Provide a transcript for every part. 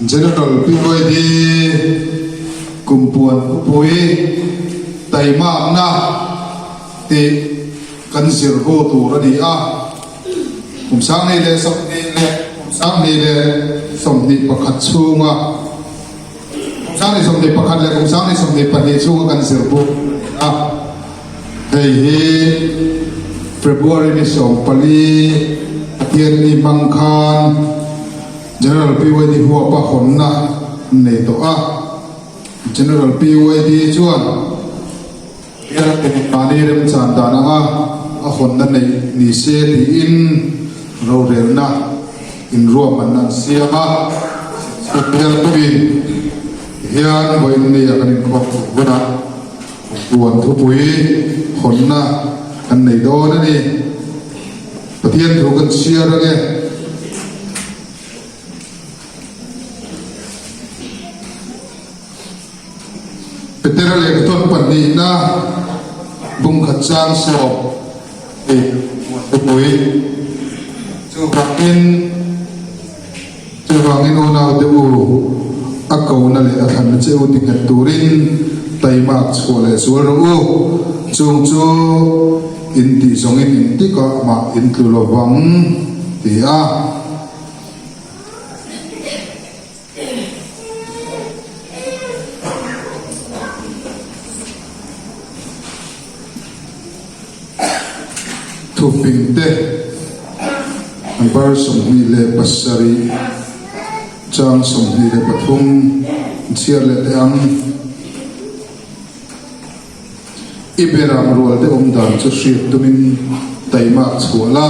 General PYD Kumpuan Khawpui Taimakna tih kan zir ho tur a ni a. Kum 2020 leh kum 2021 chhunga kum 2021 leh kum 2022 chhunga kan zir buk a ni a. Hei hi February ni 14 Pathianni hmang khan General PYD huapa hawnna an nei tawh a. General PYD chuan Bialtein mahni remchan dan anga a hawnna neih ni se tiin rorelna inruahmanna an siam a. Bial pawhin hian vawiinni-ah kan inkhawm tur hunah Puan thupui hawnna kan nei dawn a ni. Pathian thu kan chhiar ang e. Petera lehkhathawn pahnihna bungkhat chang sawp ei puan thupui chuvangin Chuvangin unaute u, a kohna leh a thlanna che u tinghet turin taimak chhuah leh zual rawh u. Chung chu in tih zawngin engtikah mah in tlu lo vang, ti a. Thupingte Number 27 chang 23 chhiar leh teh ang. I beram rual te awm dan chu hriat tumin taimak chhuah la,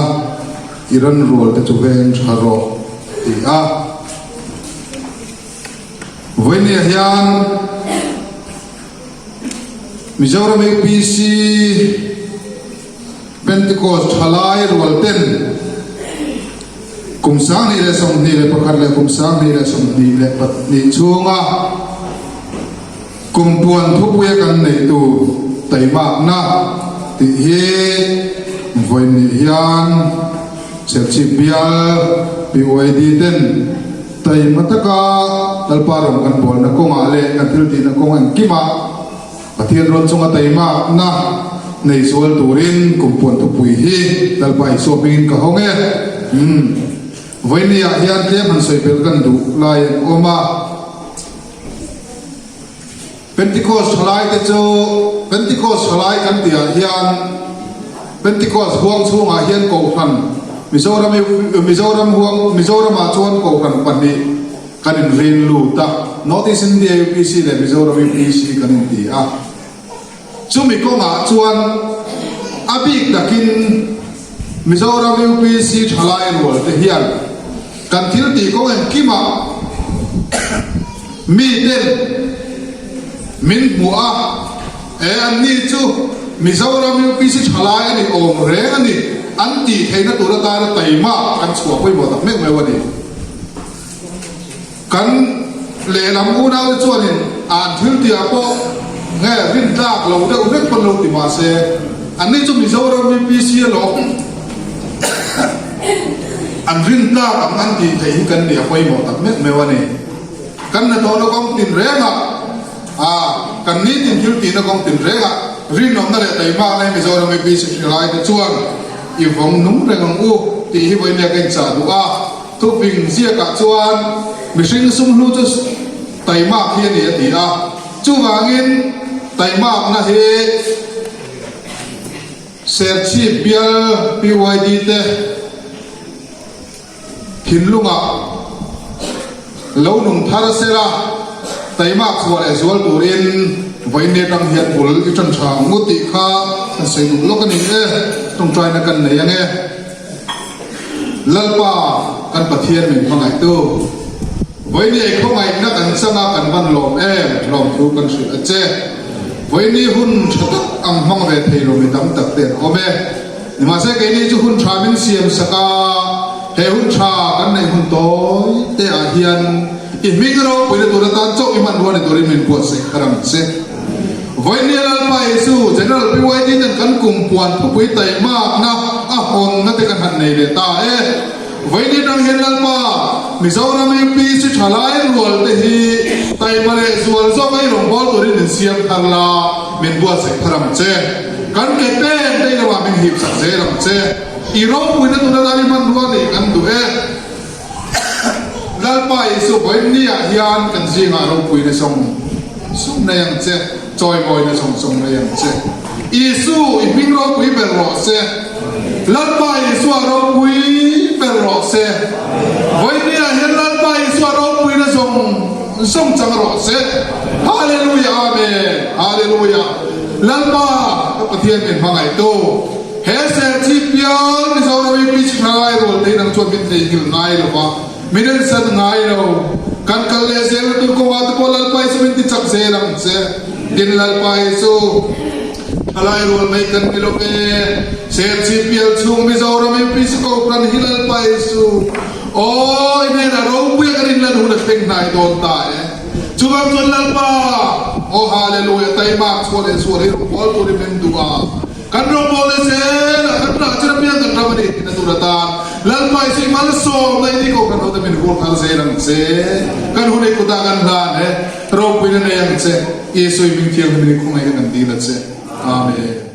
i ran rual te chu veng tha rawh ti a. Vawinia hian Mizoram UPC Pentecost thalai rual ten kum 2021 leh kum 2022 chhunga kum puan thupuia kan neih tur taimakna tih hi vawiin hian Serchhip bial PYD ten Taima taka Lalpa rawng kan bawlna kawngah leh kan thil tihna kawng engkimah Pathian rawn chunga taimakna nei zual turin kum puan thupui hi Lalpa Isua hmingin ka hawng e. Umm. Vawinia hian tlem han sawi belh kan duh lai an awm a. Pentecost thalai te chu Pentecost thalai kan tihah hian Pentecost huang chhungah hian Kohhran Mizoram Mizoram huang Mizoramah chuan Kohhran pahnih kan inrin lut a, North East India UPC leh Mizoram UPC kan inti a. Chumi kawngah chuan a bik takin Mizoram UPC thalai rual te hian kan thil tih kawng engkimah miten min hmuh a, e anni chu Mizoram UPC thalai a ni awm reng a ni an tih theihna tur atana taima kan chhuah pawimawh tak meuh meuh a ni. Kan lehlam unaute chuanin an thil tihah pawh nge rintlak lo deuh vek pawn lo ti mah se, anni chu Mizoram UPC alawm an rintlak ang an tih theih hi kan nih a pawimawh tak meuh meuh a ni. Kan hnathawhna kawng tinrengah a kan nitin thil tihna kawng tinrengah rinawmna leh taimakna hi Mizoram UPC hrilaite chuan i vawng nung reng ang u tih hi vawiin ka inchah duh a. Thuping ziakah chuan mihring sumhlu chu taimak hi a ni a ti a, chuvangin taimakna hi Serchhip bial PYD te thinlungah lo nung thar sela taimak chhuah leh zual turin vawiin atang hian bul i tan tha ang u tih kha kan sawi duh lawk a ni e, tawngtaina kan nei ang e. Lalpa kan Pathian min hmangaihtu, Vawiini khawngaihna kan chang a kan van lawm em, lawmthu kan hrilh a che. Vawiini hun tha tak ang hmang ve thei lo mi tam tak te an awm e. Nimahse keini chu hun tha min siam sak a, he hun tha kan neih hun tawi te ah hian i hming ropuina tur atan chauh i hmanrua ni turin min buatsaih kha ram che. Vawinia Lalpa Isu, General PYD ten kan kum puan thupui taimakna a hawnna te kan han nei leh ta e. Vawiin atang hian Lalpa, Mizoram UPC thalai rual te hi taima leh zual zawk a i rawngbâwl turin min siam thar la, min buatsaih thar ang che. Kan ke pen te i lamah min hip sak zel ang che. I ropuina tuna tan i hmanrua nih kan duh e. Lalpa Isu vawiin niah hian kan zingah ropuina zawng zawng nei ang che, chawimawina zawng zawng nei ang che. Isu, i hming ropui ber rawh se. Lalpa Isua ropui ber rawh se. Vawiin niah hian Lalpa Isua ropuina zawng zawng chang rawh se. Hallelujah Amen Hallelujah Lalpa ka Pathian min hmangaihtu. He Serchhip pial Mizoram i pitch thalai rual te hi nang chuan min theihnghilh ngai lo va, min ensan ngai lo. Kan kal leh zel na tur kawngah te pawh Lalpa hi chu min ti chak zel ang che. Tin Lalpa hi chu thalai rual mai kan ni lo ve. Serchhip pial chhung Mizoram i pitch kohhran hi Lalpa hi chu aw i hnenah ropui a kan inlan hun a thleng hnai dawn ta e. Chuvang chuan Lalpa, aw Hallelujah, taimak chhuah leh sual hi rawn kual turin min duh a. Kan rawngbawl leh zel a, kan rah chin apiang kan ram a ni tihna tur atan Lalpa i sui malsawmna i ni ko kan hote min vur thar zel ang che. Kan hun i kutah kan hlan e, ropuina nei ang che. Isui hming thianghlim in i khawngaih na kan dil a che. Amen.